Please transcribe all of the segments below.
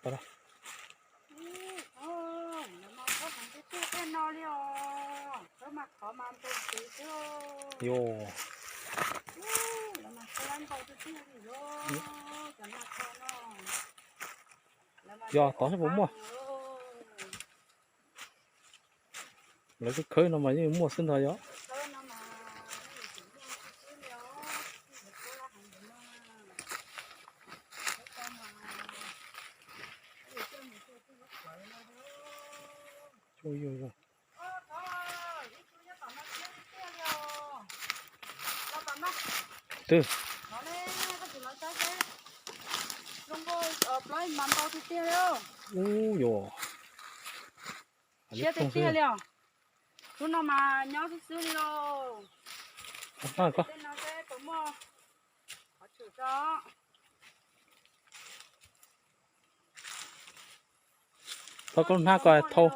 Yog. Yog tod xwb puas muaj? Lawv khawb no mas yeej muaj xwb ntag yog. Twb. Ub, yuav siab tiag tiag li os. Lub no mas nyob xwb xwb li lauj. Tej no seb puas muaj qhov tshwm tso. Thov koj hnab ko, thov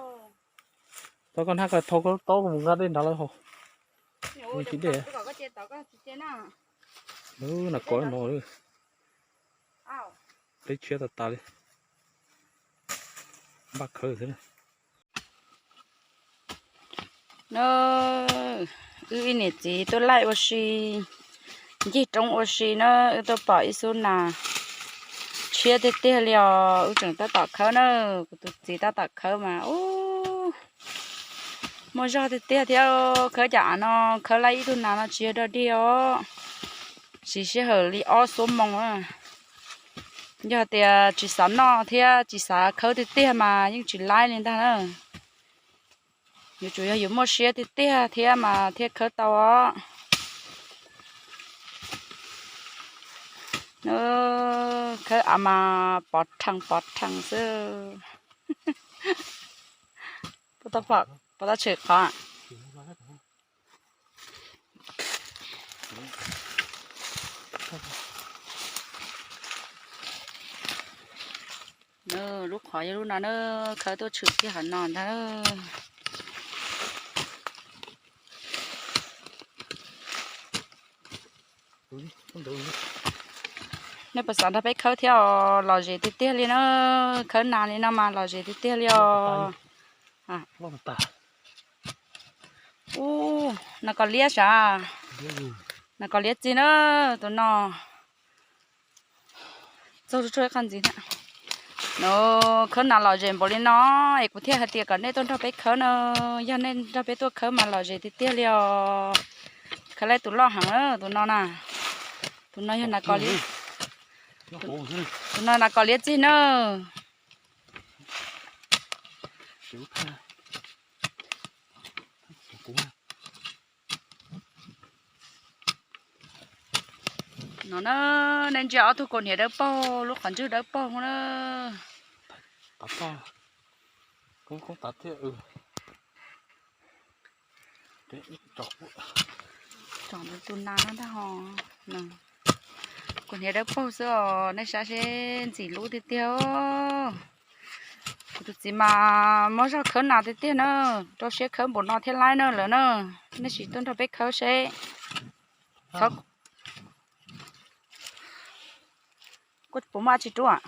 koj hnab ko thau koj lub taub mus nqa dej nrad lawm hos. Tsis dej. Nas kos no, teb tshiab tas tas li. Npaj khawb xwb. Na, wb ib niam txiv tuaj laij ua si, ncig roob ua si na, wb tuaj pom ib xub nas tshiab tiag tiag li os. Wb tseem tab tom khawb na, kuv tus txiv tab tom khawb mas ub, muaj zog tiag tiag thiab. Khawb cov av no, khawb laij ib tug nas no tsis yog dog dig os, siv sij hawm li ob xuab moos. Yog tias tsis xav noj thiab tsis xav khawb tiag tiag mas yeej tsis laij li ntag na. Yuav tsum yog yus muaj siab tiag tiag thiab mas thiaj khawb tau os. Khawb av mas pov rhees pov rhees xwb. Puas tau tshwm qhov? Lub qhov yog lub no na, khawb tuaj tshwm kiag qhov no ntag. Nej puas xav nrog peb khawb thiab os? Lom zem tiag tiag li na, khawb nas li no mas lom zem tiag tiag li os. Ub, nas kos liab sav, nas kos liab txig na, tus no. Txog tsuj tsuag ib qho ntxiv thiab. No, khawb nas lom zem npaum li no es kuv thiaj hais tias kom nej tuaj nrog peb khawb na. Yog nej nrog peb tuaj khawb mas lom zem tiag tiag li os. Khawb laij tus loj heev, tus no na. Tus no yog nas kos liab, tus no nas kos liab txig na. No na, nej ntsia ob tug kaus hniav dawb paug, lub qhov ntswg dawb paug na. Tsom tus nas no ntag ho. Kaus hniav dawb paug xwb os, nej saib seb ntxim lub tiag tiag. Kuv tus txiv mas muaj zog khawb nas tiag tiag na, rau siab khawb npaum no thiaj laib na lawm na. Nej sim tuaj nrog peb khawb seb. Puas muaj dab tsi rub?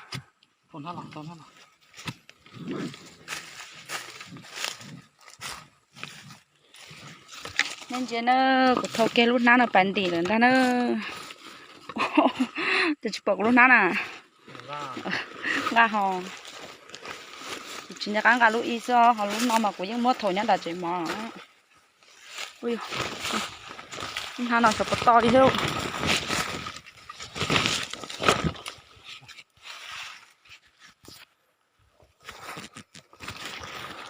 Nej ntsia na, kuv thau kiag lub hnab no pas ntim lawm ntag na. Tus tsis pom kuv lub hnab na. Nqa ho. Kuv tsis nco qab nqa lub ib xwb, ho lub no mas kuv yeej muab thaum nyob nram tsev mov. Lub hnab no xyov puas to li thiab.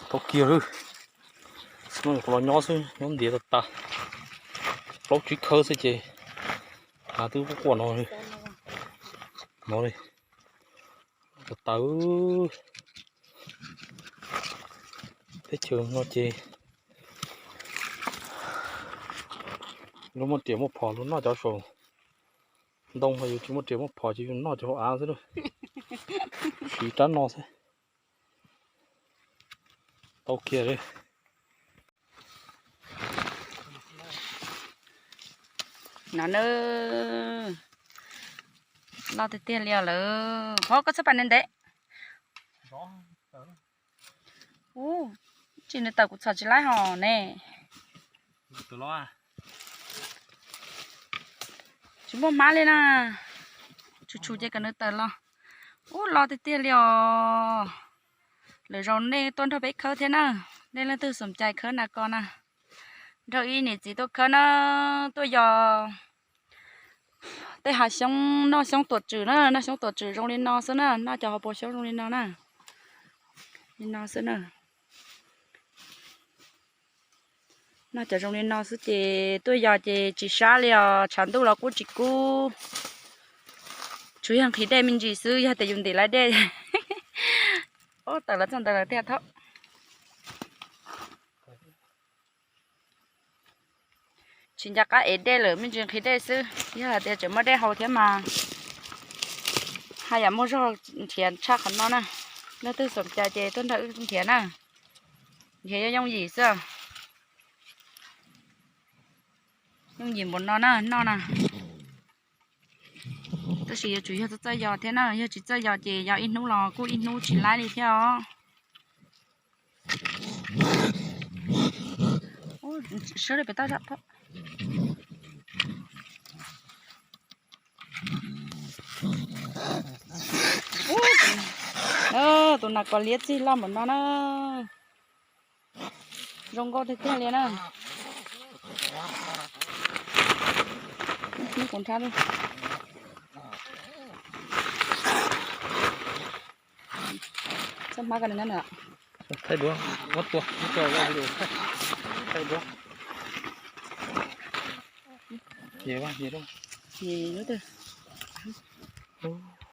Tau kiag lawm. Los nyob xwb, nyob ntiav tas tas. Plaub tsib khawb xwb ces hnav twb quaj quaj no li. No li. Tas tas. Teb chaws no ces luag muaj riam muaj phom luag noj cov saum ntoo, ho yus tsis muaj riam muaj phom ces yus noj cov hauv av xwb lauj. Siv rab no xwb. Tau kiag li. No na, loj tiag tiag li os lawm. Hov, koj txhob pas ntev ntev. Ub, tsis nws tawm kuv txhom tsis laib hos ne. Tsis muaj hmab li na. Tshum tshum ces kom nws tawm los. Ub, lo tiag tiag li os. Lwm zaus nej tuaj nrog peb khawb thiab na. Nej leej twg xoom cai khawb nas kos na, nrog ib niam txiv tuaj khawb na, tuaj yos tej hav xyoob, noj xyoob tuam tswm na, noj xyoob tuam tswm zoo li no xwb na, noj cov hauv paus xyoob zoo li no na, li no xwb na. Noj cov zoo li no xwb ces tuaj yos ces tsis sab li os, tshav ntuj los kuj tsis kub. Tsuas yog nqhis dej me ntsis xwb, yog tias yus ntim lawv dej. Ub, tawm los txog ntawd lawm tiag thab. Tsis nco qab ev dej lawm, me ntsis nqhis dej xwb. Yog hais tias tseem muaj dej haus thiab mas haj yam muaj zog nrhiav tshaj qhov no na. Leej twg xoom cai ces tuaj nrog wb nrhiav na. Nrhiav yooj yim xwb. Yooj yim npaum no na, noj na. Tab sis yuav tsum yog txawj txawj yos thiab na, yog tsis txawj yos ces yos ib hnub los kuj ib hnub tsis laib li thiab os. Sawb li pem toj zam. Tus nas kos liab txig loj npaum no na. Zoo nkauj tiag tiag li na. Neb kuv nrhab txoj hmab ko na. Thaij duab, muab tua, muab tua, thaij duab. Ces lub twg?